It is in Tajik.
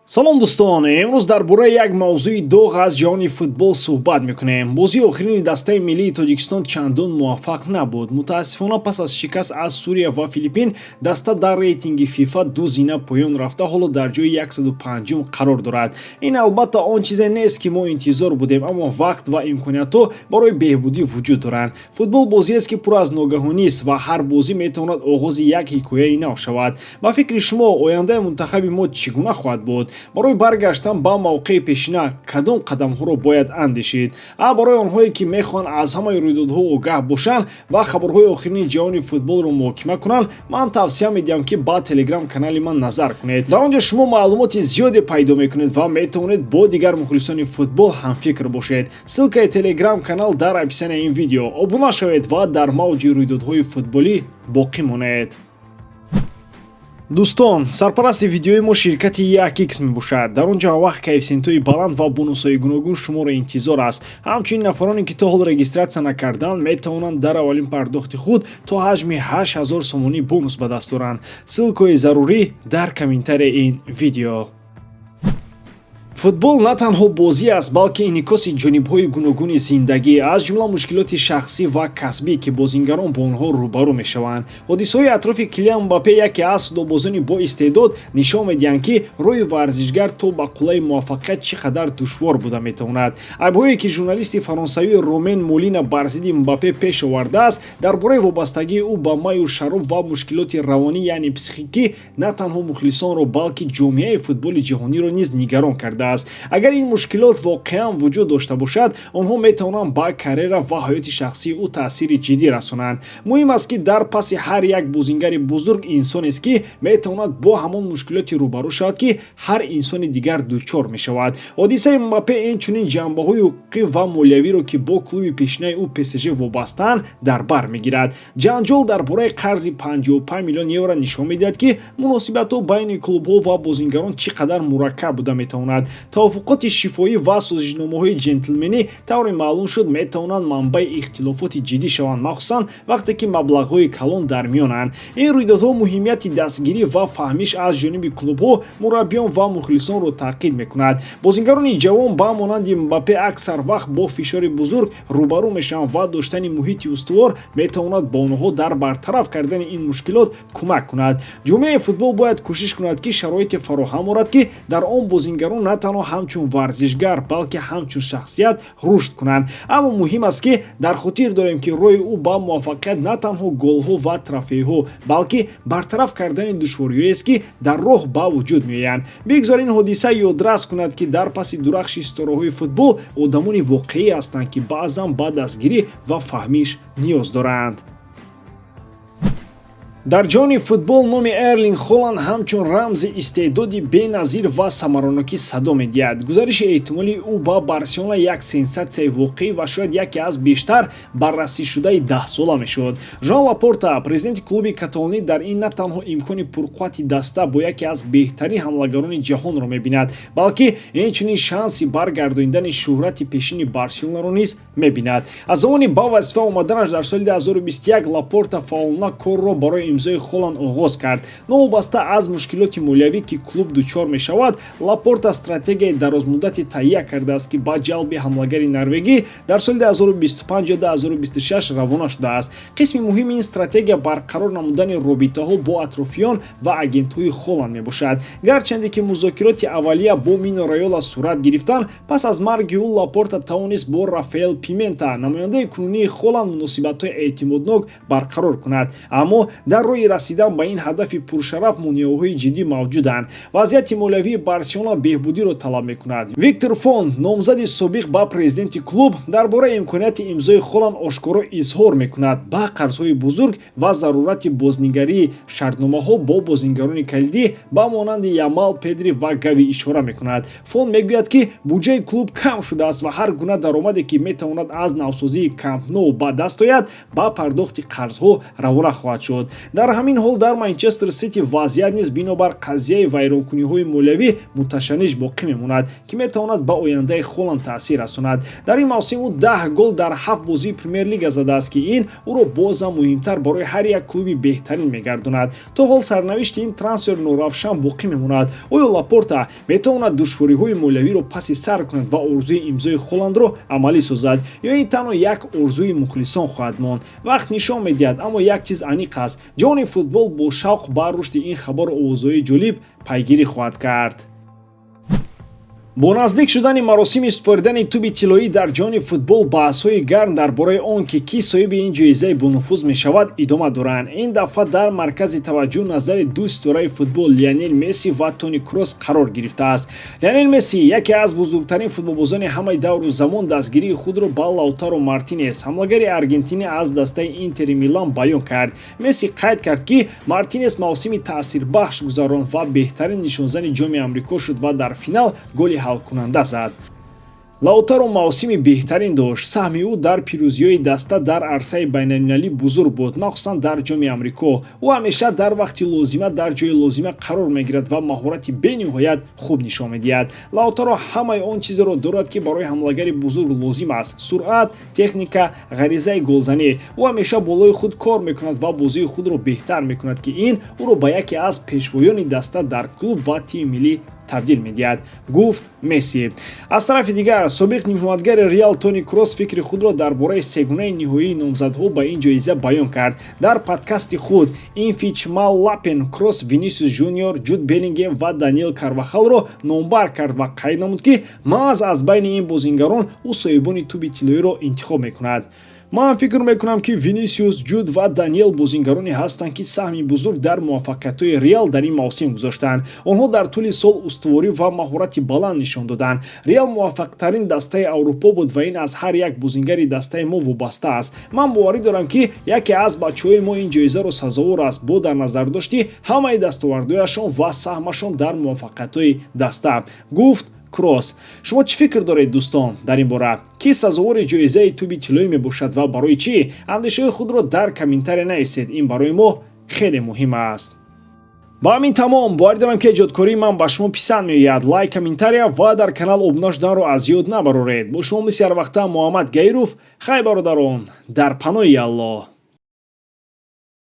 Салом, дӯстон! Имрӯз дар бораи як мавзӯи доғ аз ҷаҳони футбол суҳбат мекунем. Бозии охирини дастаи миллии Тоҷикистон чандон муваффақ набуд. Мутаассифона, пас аз шикаст аз Сурия ва Филиппин даста дар рейтинги ФИФА ду зина поён рафта, ҳоло дар ҷои 105 қарор дорад. Ин албатта он чизе нест, ки мо интизор будем, аммо вақт ва имкониятҳо барои беҳбудӣ вуҷуд доранд. Футбол бозиест, ки пур аз ногаҳонист ва ҳар бозӣ метавонад оғози як ҳикояи нав шавад. Ба фикри шумо, ояндаи мунтахаби мо чӣ гуна хоҳад буд? Барои баргаштан ба мавқеи пешина кадом қадамҳоро бояд андешид? А барои онҳое, ки мехоҳанд аз ҳамаи рӯйдодҳо огаҳ бошанд ва хабарҳои охирини ҷаҳони футболро муҳокима кунанд, ман тавсия медиҳам, ки ба телеграм канали ман назар кунед. Дар он ҷо шумо маълумоти зиёде пайдо мекунед ва метавонед бо дигар мухлисони футбол ҳамфикр бошед. Ссылкаи телеграм канал дар описанияи ин видео. Обуна шавед ва дар мавҷи рӯйдодҳои футболӣ боқӣ монед. Дӯстон, сарпарасти видеои мо ширкати 1x мебошад. Дар он ҷо ҳамвақт коэффисиентҳои баланд ва бонусҳои гуногун шуморо интизор аст. Ҳамчунин нафароне, ки то ҳол регистрация накарданд, метавонанд дар аввалин пардохти худ то ҳаҷми 8000 сомонӣ бонус ба даст оранд. Ссылкаҳои зарурӣ дар комментарияи ин видео. Футбол на танҳо бозӣ аст, балки инъикоси ҷонибҳои гуногуни зиндагӣ, аз ҷумла мушкилоти шахсӣ ва касбӣ, ки бозингарон бо онҳо рӯбарӯ мешаванд. Ҳодисаҳои атрофи Килиан Мбаппе, яке аз футболбозони боистеъдод, нишон медиҳанд, ки роҳи варзишгар то ба қуллаи муваффақият чӣ қадар душвор буда метавонад. Айбҳое, ки журналисти фаронсавӣ Ромен Молина бар зидди Мбаппе пеш овардааст дар бораи вобастагии ӯ ба маю шароб ва мушкилоти равонӣ, яъне психикӣ, на танҳо мухлисонро, балки ҷомеаи футболи ҷаҳониро низ нигарон кардааст. Агар ин мушкилот воқеан вуҷуд дошта бошад, онҳо метавонанд ба карьера ва ҳаёти шахсии ӯ таъсири ҷиддӣ расонанд. Муҳим аст, ки дар паси ҳар як бозингари бузург инсонест, ки метавонад бо ҳамон мушкилоти рӯбарӯ шавад, ки ҳар инсони дигар дучор мешавад. Ҳодисаи Мбаппе инчунин ҷанбаҳои ҳуқуқӣ ва молиявиро, ки бо клуби пешинаи ӯ ПСЖ вобастаанд, дар бар мегирад. Ҷанҷол дар бораи қарзи 55 миллион евро нишон медиҳад, ки муносибатҳо байни клубҳо ва бозингарон чӣ қадар мураккаб буда метавонад. Тавофуқоти шифоҳӣ ва созишномаҳои ҷентлменӣ, тавре маълум шуд, метавонанд манбаи ихтилофоти ҷиддӣ шаванд, махсусан вақте ки маблағҳои калон дар миёнанд. Ин рӯйдодҳо муҳимияти дастгирӣ ва фаҳмиш аз ҷониби клубҳо, мураббиён ва мухлисонро таъқид мекунад. Бозингарони ҷавон ба монанди Мбаппе аксар вақт бо фишори бузург рӯбарӯ мешаванд ва доштани муҳити устувор метавонад ба онҳо дар бартараф кардани ин мушкилот кӯмак кунад. Ҷомеаи футбол бояд кӯшиш кунад, ки шароите фароҳам орад, ки дар он бозингарон на танҳо ҳамчун варзишгар, балки ҳамчун шахсият рушд кунанд. Аммо муҳим аст, ки дар хотир дорем, ки роҳи ӯ ба муваффақият на танҳо голҳо ва трофейҳо, балки бартараф кардани душвориҳоест, ки дар роҳ ба вуҷуд меоянд. Бигзор ин ҳодиса ёдрас кунад, ки дар паси дурахши ситораҳои футбол одамони воқеӣ ҳастанд, ки баъзан ба дастгирӣ ва фаҳмиш ниёз доранд. Дар ҷаҳони футбол номи Эрлинг Холанд ҳамчун рамзи истеъдоди беназир ва самаранокӣ садо медиҳад. Гузариши эҳтимолии ӯ ба Барселона як сенсатсияи воқеӣ ва шояд яке аз бештар баррасишудаи даҳсола мешуд. Жан Лапорта, президенти клуби каталонӣ, дар ин на танҳо имкони пурқуввати даста бо яке аз беҳтарин ҳамлагарони ҷаҳонро мебинад, балки инчунин шанси баргардонидани шӯҳрати пешини Барселонаро низ мебинад. Аз замони ба вазифа омаданаш дар соли 2021 Лапорта фаъолона корро барои имзои Холанд оғоз кард. Новобаста аз мушкилоти молиявӣ, ки клуб дучор мешавад, Лапорта стратегияи дарозмуддате таҳия кардааст, ки ба ҷалби ҳамлагари норвегӣ дар соли 2025 ё 2026 равона шудааст. Қисми муҳими ин стратегия барқарор намудани робитаҳо бо атрофиён ва агентҳои Холанд мебошад. Гарчанде ки музокироти аввалия бо Мино Райола сурат гирифтанд, пас аз марги ӯ Лапорта тавонист бо Рафаэл Пимента, намояндаи кунунии Холанд, муносибатҳои эътимоднок барқарор кунад. Аммо дар роҳи расидан ба ин ҳадафи пуршараф монеаҳои ҷиддӣ мавҷуданд. Вазъияти молиявии Барселона беҳбудиро талаб мекунад. Виктор Фон, номзади собиқ ба президенти клуб, дар бораи имконияти имзои Холанд ошкоро изҳор мекунад, ба қарзҳои бузург ва зарурати бознигарии шартномаҳо бо бозингарони калидӣ ба монанди Ямал, Педри ва Гави ишора мекунад. Фон мегӯяд, ки буҷаи клуб кам шудааст ва ҳар гуна даромаде, ки метавонад аз навсозии Камп Ноу ба даст ояд, ба пардохти қарзҳо равона хоҳад шуд. Дар ҳамин ҳол дар Манчестер Сити вазъият низ бинобар қазияи вайронкуниҳои молиявӣ муташанниж боқӣ мемонад, ки метавонад ба ояндаи Холанд таъсир расонад. Дар ин мавсим ӯ 10 гол дар ҳафт бозии Премер-лига задааст, ки ин ӯро бозам муҳимтар барои ҳар як клуби беҳтарин мегардонад. То ҳол сарнавишти ин трансфер норавшан боқӣ мемонад. Оё Лапорта метавонад душвориҳои молиявиро паси сар кунад ва орзуи имзои Холандро амалӣ созад, ё ин танҳо як орзуи мухлисон хоҳад монд? Вақт нишон медиҳад, аммо як чиз аниқ аст: ҷаҳони футбол бо шавқ ба рушди ин хабару овозҳои ҷолиб пайгирӣ хоҳад кард. Бо наздик шудани маросими супоридани тӯби тиллоӣ дар ҷаҳони футбол баҳсҳои гарм дар бораи он, ки кӣ соҳиби ин ҷоизаи бонуфуз мешавад, идома доранд. Ин дафъа дар маркази таваҷҷӯҳ назари ду ситораи футбол, Лионел Месси ва Тони Кросс, қарор гирифтааст. Лионел Месси, яке аз бузургтарин футболбозони ҳамаи давру замон, дастгирии худро ба Лаутаро Мартинес, ҳамлагари аргентинӣ аз дастаи Интери Милан, баён кард. Месси қайд кард, ки Мартинес мавсими таъсирбахш гузаронд ва беҳтарин нишонзани Ҷоми Амрико шуд ва дар финал голи ҳалкунанда зад. Лаутаро мавсими беҳтарин дошт. Саҳми ӯ дар пирӯзиҳои даста дар арсаи байналмилалӣ бузург буд, махсусан дар Ҷоми Амрико. Ӯ ҳамеша дар вақти лозима дар ҷои лозима қарор мегирад ва маҳорати бениҳоят хуб нишон медиҳад. Лаутаро ҳамаи он чизеро дорад, ки барои ҳамлагари бузург лозим аст: суръат, техника, ғаризаи голзанӣ. Ӯ ҳамеша болои худ кор мекунад ва бозии худро беҳтар мекунад, ки ин ӯро ба яке аз пешвоёни даста дар клуб ва тими миллӣ табдил медиҳад, гуфт Месси. Аз тарафи дигар, собиқ нимҳимоятгари Реал Тони Кросс фикри худро дар бораи сегунаи ниҳоии номзадҳо ба ин ҷоиза баён кард. Дар подкасти худ Инфичмал Лапен Кросс Винисиус Жуниор, Ҷуд Беллингем ва Даниэл Карвахалро номбар кард ва қайд намуд, ки маҳз аз байни ин бозингарон ӯ соҳибони тӯби тиллоиро интихоб мекунад. Ман фикр мекунам, ки Винисиус, Ҷуд ва Даниэл бозингароне ҳастанд, ки саҳми бузург дар муваффақиятҳои Реал дар ин мавсим гузоштанд. Онҳо дар тӯли сол устуворӣ ва маҳорати баланд нишон доданд. Реал муваффақтарин дастаи Аврупо буд ва ин аз ҳар як бозингари дастаи мо вобаста аст. Ман боварӣ дорам, ки яке аз бачаҳои мо ин ҷоизаро сазовор аст, бо дар назардошти ҳамаи дастовардҳояшон ва саҳмашон дар муваффақиятҳои даста, гуфт Кросс. Шумо чӣ фикр доред, дӯстон, дар ин бора? Кӣ сазовори ҷоизаи тӯби тиллоӣ мебошад ва барои чӣ? Андешаҳои худро дар комментария нависед, ин барои мо хеле муҳим аст. Ба ҳамин тамом. Боварӣ дорам, ки эҷодкории ман ба шумо писанд меояд. Лайк, комментария ва дар канал обуна шуданро аз ёд набароред. Бо шумо мисли ҳарвақта Муҳаммад Гаиров. Хай, бародарон, дар паноҳи Аллоҳ.